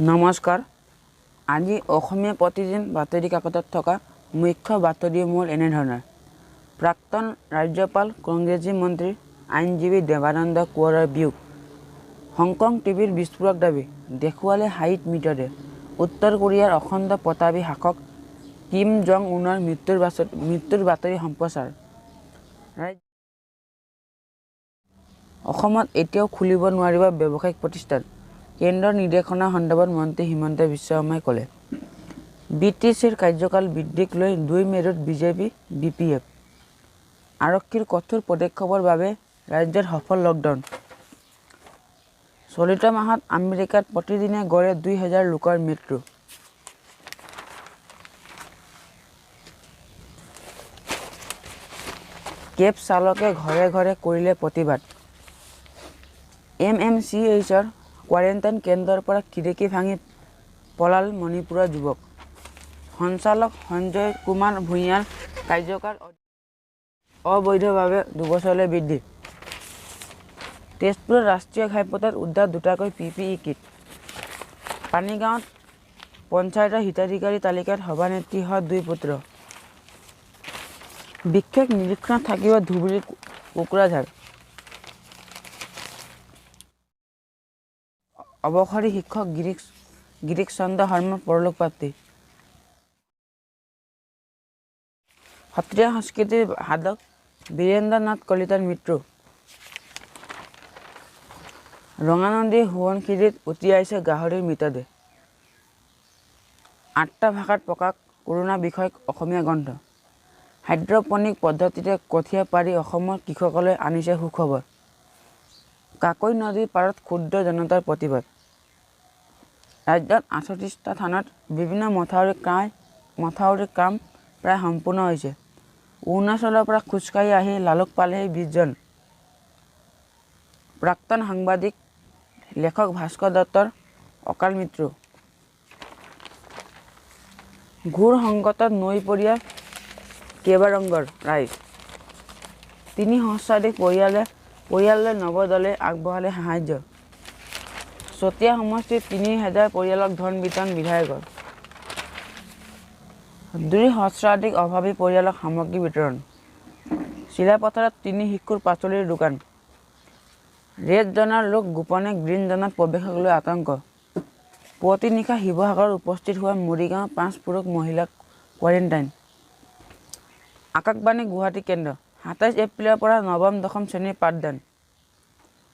নমস্কাৰ। আজি অসমীয়া প্ৰতিদিন বাতৰি কাকতত থকা মুখ্য বাতৰিসমূহ এনেধৰণৰ। প্ৰাক্তন ৰাজ্যপাল, কংগ্ৰেছী মন্ত্ৰী, আইনজীৱী দেৱানন্দ কোঁৱৰৰ বিয়োগ। হংকং টিভিৰ বিস্ফোৰক দাবী, দেখুৱালে হাইত মৃতদেহ। উত্তৰ কোৰিয়াৰ অখণ্ড প্ৰতাপী শাসক কিম জং উনৰ মৃত্যুৰ বাতৰি সম্প্ৰচাৰ। অসমত এতিয়াও খুলিব নোৱাৰিব ব্যৱসায়িক প্ৰতিষ্ঠান, কেন্দ্ৰৰ নিৰ্দেশনা সন্দৰ্ভত মন্ত্ৰী হিমন্ত বিশ্ব শৰ্মাই ক'লে। বি টি চিৰ কাৰ্যকাল বৃদ্ধিক লৈ দুই মেৰুত বিজেপি, বি পি এফ। আৰক্ষীৰ কঠোৰ পদক্ষেপৰ বাবে ৰাজ্যত সফল লকডাউন। চলিত মাহত আমেৰিকাত প্ৰতিদিনে গড়ে 2000 লোকৰ মৃত্যু। কেব চালকে ঘৰে ঘৰে কৰিলে প্ৰতিবাদ। এম এম চি এইচৰ কোৱাৰেণ্টাইন কেন্দ্ৰৰ পৰা খিৰিকী ভাঙি পলাল মণিপুৰৰ যুৱক। সঞ্চালক সঞ্জয় কুমাৰ ভূঞাৰ কাৰ্যকাল অবৈধভাৱে 2 বছৰলৈ বৃদ্ধি। তেজপুৰত ৰাষ্ট্ৰীয় ঘাইপথত উদ্ধাৰ দুটাকৈ পি পি ই কিট। পানীগাঁৱত পঞ্চায়তৰ হিতাধিকাৰী তালিকাত সভানেত্ৰীসহ দুই পুত্ৰ। বিশেষ নিৰীক্ষণত থাকিব ধুবুৰীৰ কোকৰাঝাৰ। অৱসৰী শিক্ষক গিৰীশ চন্দ্ৰ শৰ্মাৰ পৰলোকপ্ৰাপ্তি। সত্ৰীয়া সংস্কৃতিৰ সাধক বীৰেন্দ্ৰ নাথ কলিতাৰ মৃত্যু। ৰঙানদীৰ সোৱণশিৰিত উটি আহিছে গাহৰিৰ মৃতদেহ। আঠটা ভাষাত প্ৰকাশ কৰোনা বিষয়ক অসমীয়া গ্ৰন্থ। হাইড্ৰপনিক পদ্ধতিৰে কঠীয়া পাৰি অসমৰ কৃষকলৈ আনিছে সুখবৰ। কাকৈ নদীৰ পাৰত ক্ষুব্ধ জনতাৰ প্ৰতিবাদ। ৰাজ্যত 38টা থানাত বিভিন্ন মথাউৰিৰ কাম প্ৰায় সম্পূৰ্ণ হৈছে। অৰুণাচলৰ পৰা খোজকাঢ়ি আহি লালুক পালেহি 20জন। প্ৰাক্তন সাংবাদিক, লেখক ভাস্কৰ দত্তৰ অকাল মৃত্যু। ঘোৰ সংকটত নৈপৰীয়া কেইবাৰংগৰ ৰাইজ। 3 সহস্ৰাধিক পৰিয়াললৈ নৱ দলে আগবঢ়ালে সাহায্য। চতিয়া সমষ্টিৰ 3000 পৰিয়ালক ধন বিতৰণ বিধায়কৰ। 2 সহস্ৰাধিক অভাৱী পৰিয়ালক সামগ্ৰী বিতৰণ। চিলাপথাৰত তিনি শিশুৰ পাচলিৰ দোকান। ৰেড জ'নৰ লোক গোপনে গ্ৰীণ জ'নত প্ৰৱেশক লৈ আতংক। পুৱতি নিশা শিৱসাগৰত উপস্থিত হোৱা মৰিগাঁৱৰ পাঁচ পুৰুষ মহিলাক কোৱাৰেণ্টাইন। আকাশবাণী গুৱাহাটী কেন্দ্ৰ। 27 এপ্ৰিলৰ পৰা নৱম দশম শ্ৰেণীৰ পাঠদান।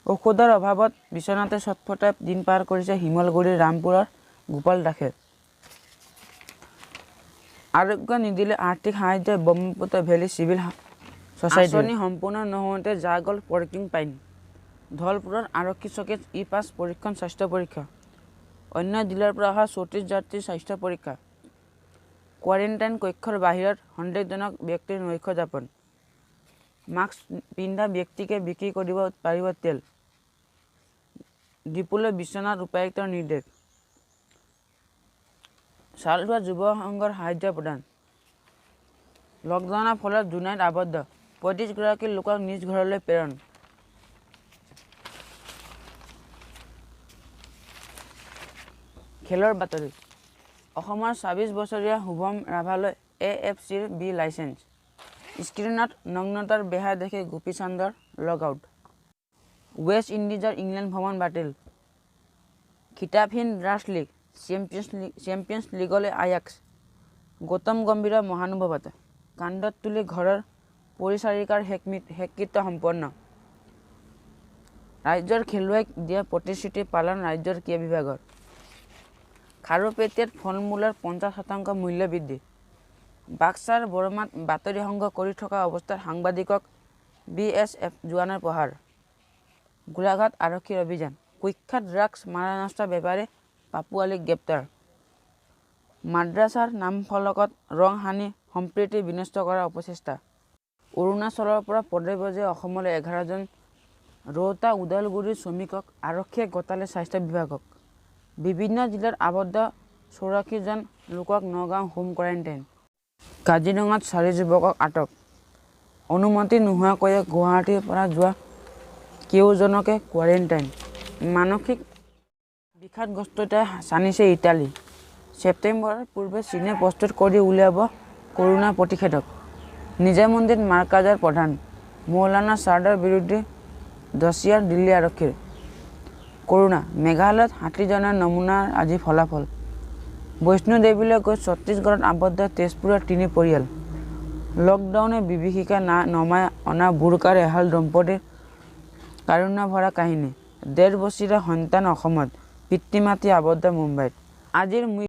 ঔষধৰ অভাৱত বিচনাতে ছটফটাই দিন পাৰ কৰিছে শিমলগুৰিৰ ৰামপুৰৰ গোপাল দাসে। আৰোগ্য নিদিলে আৰ্থিক সাহায্য ব্ৰহ্মপুত্ৰ ভেলী চিভিল ছ'চাইটিৰ। আঁচনি সম্পূৰ্ণ নহওঁতে যা গ'ল পৰ্কিউপাইন। ধলপুৰত আৰক্ষী চকীত ই পাছ পৰীক্ষণ, স্বাস্থ্য পৰীক্ষা। অন্য জিলাৰ পৰা অহা 34 যাত্ৰীৰ স্বাস্থ্য পৰীক্ষা। কোৱাৰেণ্টাইন কক্ষৰ বাহিৰত সন্দেহজনক ব্যক্তিৰ নৈশ যাপন। মাস্ক পিন্ধা ব্যক্তিকে বিক্ৰী কৰিব পাৰিব তেল। ডিপুলৈ বিশ্বনাথ উপায়ুক্তৰ নিৰ্দেশ। চাউলধোৱা যুৱ সংঘৰ সাহায্য প্ৰদান। লকডাউনৰ ফলত জোনাইত আবদ্ধ 35গৰাকী লোকক নিজ ঘৰলৈ প্ৰেৰণ। খেলৰ বাতৰি। অসমৰ 26 বছৰীয়া শুভম ৰাভালৈ এ এফ চিৰ বি লাইচেন্স। স্ক্ৰীণত নগ্নতাৰ বেহা দেখি গোপীচান্দৰ লগ আউট। ৱেষ্ট ইণ্ডিজৰ ইংলেণ্ড ভ্ৰমণ বাতিল। খিতাপহীন ডাচ লীগ চেম্পিয়নছ লীগলৈ আয়াক্স। গৌতম গম্ভীৰৰ মহানুভৱতা। কান্ধত তুলি ঘৰৰ পৰিচাৰিকাৰ শেষকৃত্য সম্পন্ন। ৰাজ্যৰ খেলুৱৈক দিয়া প্ৰতিশ্ৰুতি পালন ৰাজ্যৰ ক্ৰীড়া বিভাগৰ। খাৰুপেটীয়াত ফল-মূলৰ 50% মূল্য বৃদ্ধি। বাক্সাৰ বৰমাত বাতৰি সংগ্ৰহ কৰি থকা অৱস্থাত সাংবাদিকক বি এছ এফ জোৱানৰ প্ৰহাৰ। গোলাঘাট আৰক্ষীৰ অভিযান। কুখ্যাত ড্ৰাগছ মাৰণাস্ত্ৰ বেপাৰী পাপু আলীক গ্ৰেপ্তাৰ। মাদ্ৰাছাৰ নামফলকত ৰং সানি সম্প্ৰীতি বিনষ্ট কৰাৰ অপচেষ্টা। অৰুণাচলৰ পৰা পদব্ৰজে অসমলৈ 11জন ৰৌতা ওদালগুৰিৰ শ্ৰমিকক আৰক্ষীয়ে গতালে স্বাস্থ্য বিভাগক। বিভিন্ন জিলাত আবদ্ধ 84জন লোকক নগাঁও হোম কোৱাৰেণ্টাইন। কাজিৰঙাত চাৰি যুৱকক আটক। অনুমতি নোহোৱাকৈয়ে গুৱাহাটীৰ পৰা যোৱা কেউজনকে কোৱাৰেণ্টাইন। মানসিক বিষাদগ্ৰস্ততাই ছানিছে ইটালী। ছেপ্টেম্বৰৰ পূৰ্বে চীনে প্ৰস্তুত কৰি উলিয়াব কৰোনা প্ৰতিষেধক। নিজামুদ্দিন মাৰ্কাজৰ প্ৰধান মৌলানা ছাদৰ বিৰুদ্ধে ডছিয়াৰ দিল্লী আৰক্ষীৰ। কৰোনা মেঘালয়ত হাতীজনৰ নমুনাৰ আজি ফলাফল। বৈষ্ণোদেৱীলৈ গৈ ছত্তীশগড়ত আবদ্ধ তেজপুৰৰ তিনি পৰিয়াল। লকডাউনৰ বিভীষিকা নমাই অনা বোৰ্খাৰ এহাল দম্পতীৰ কাৰুণ্যভৰা কাহিনী। ডেৰ বছৰীয়া সন্তান অসমত, পিতৃ-মাতৃ আবদ্ধ মুম্বাইত। আজিৰ